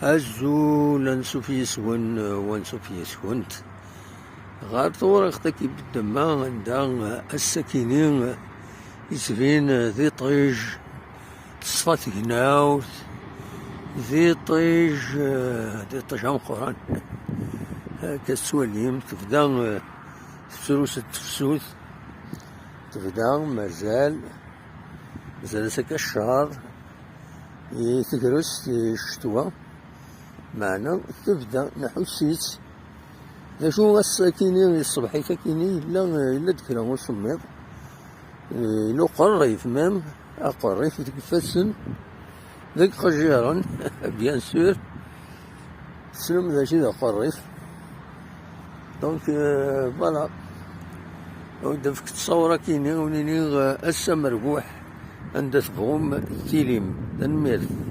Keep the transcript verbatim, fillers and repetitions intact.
Azul, ansuf yis-wen, wansuf yis-kunt. Ɣer tewriqt-agi n ddemma, anda ass-akini yettbin d iṭij, teṣfa tegnawt, d iṭij, d iṭij ameqqran. Akka tettwalim, tebda tettru s tefsut, tebda mazal, mazal-as akka ccer i tegrest, i ccetwa. Meɛna tebda nḥuss-itt. D acu, ass-akini, ṣṣbeḥ-it akini, yella, yella-d kra usemmiḍ. Yella uqerrif, même, aqerrif deg ifassen, deg iqejjiren, bien sûr. Tessnem d acu d aqerrif. Donc, euh, voilà. Ad d-afk ttṣawra-kini, ur nini, euh, ass amerbuḥ, anda tebɣum tilim. Tanemmirt.